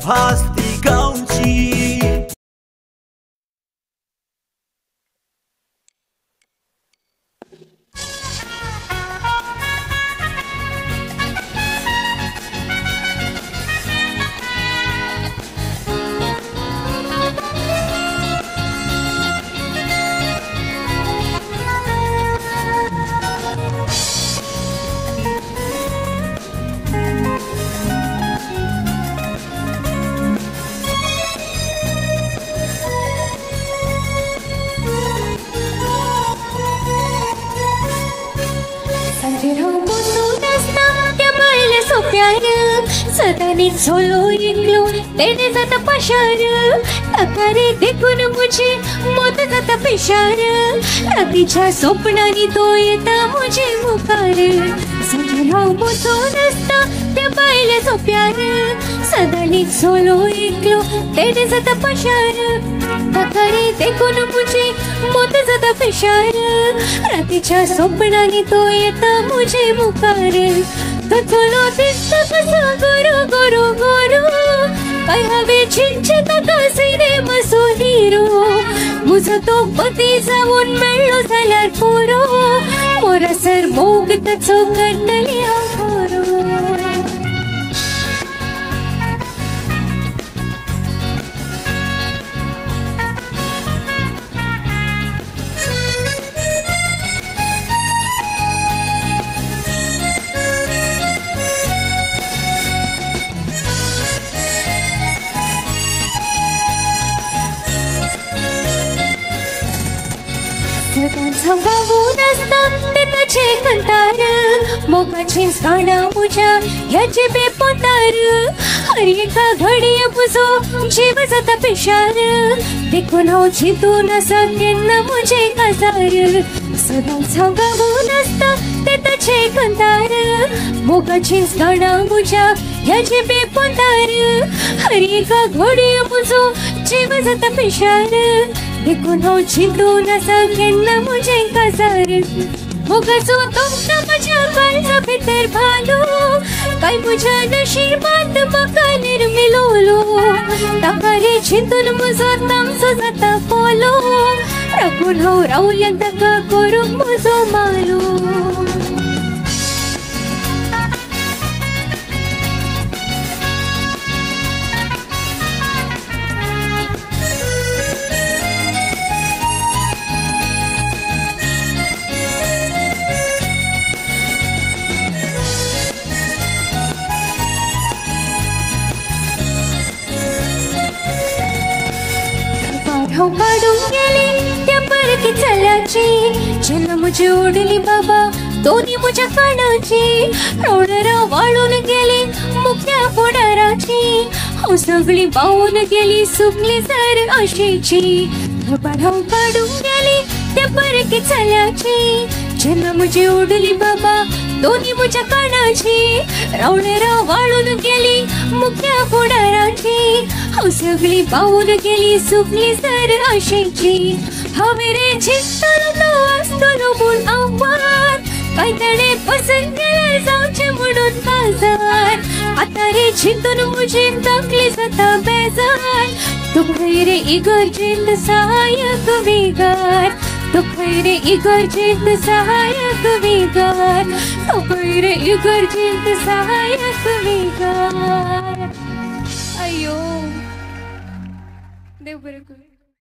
भास ती गांवची. सदांनी झोलो इकलो तेणे जाता पाशार ताका रे देखून म्हजे मत जाता पेशार रातीच्या सपनांनी तो येता म्हजे मुखार सांजेर हांव बसून आसता त्या बायल्या सोप्यार सदांनी झोलो इकलो तेणे जाता पाशार ताका रे देखून म्हजे मत जाता पेशार रातीच्या सपनांनी तो येता म्हजे मुखार. तो चलो दिसता कसो गोरो गोरो गोरो काय हांवें चिंतचें ताका सिनेमाचो हिरो म्हजो तो पती जावन मेळ्ळो जाल्यार पुरो मोरासर मोग ताचो करतली हांव पुरो. सदांच हांव गावून आसता ते ताचे कंतार मोगाचीं गाणां म्हज्या ह्या जिबे पोंतार हर एका घडये म्हजो जीव जाता पेशार देखून हांव चिंतून आसा केन्ना म्हजें काजार. सदांच हांव गावून आसता ते ताचे कंतार मोगाचीं गाणां म्हज्या ह्या जिबे पोंतार हर एका घडये म्हजो जीव जाता पेशार देखून हांव चिंतून आसा केन्ना म्हजें काजार. मोगाचो तुमकां म्हज्या काळजा भितर भालो काय म्हज्या नशिबांत म्हाका निर्मिलोलो ताका रे चिंतून म्हजो तामसो जाता पोलो राखून हांव रावल्यान ताका करूंक म्हजो मालो. हांव काडूंक गेलें त्या परकी चल्याची जेन्ना म्हजी ओडली बाबा दोनी म्हज्या कानाची रोडरां वाळून गेली मुख्या फुडाराची हांव सगळी बावून गेली सुकली सर आशेची. खबर हांव काडूंक गेलें त्या परकी चल्याची जेन्ना म्हजी ओडली बाबा दोनी म्हज्या कानाची रावणेरां वाळून गेली मुख्या फुडाराची हांव सगळी बावून गेली सुकली सर आशेची. हांवें रे जिखतलो तो आसतलो म्हूण आव्हान काय ताणें पसंत केल्यार जावचें म्हणून काजार आतां रे चिंतून म्हजी तकली जाता बेजार. तूं खंय रे इगर्जेंत सहायक विगार तूं खंय रे इगर्जेंत सहायक विगार तूं खंय रे इगर्जेंत सहायक विगार. अयो देव बरें करूं.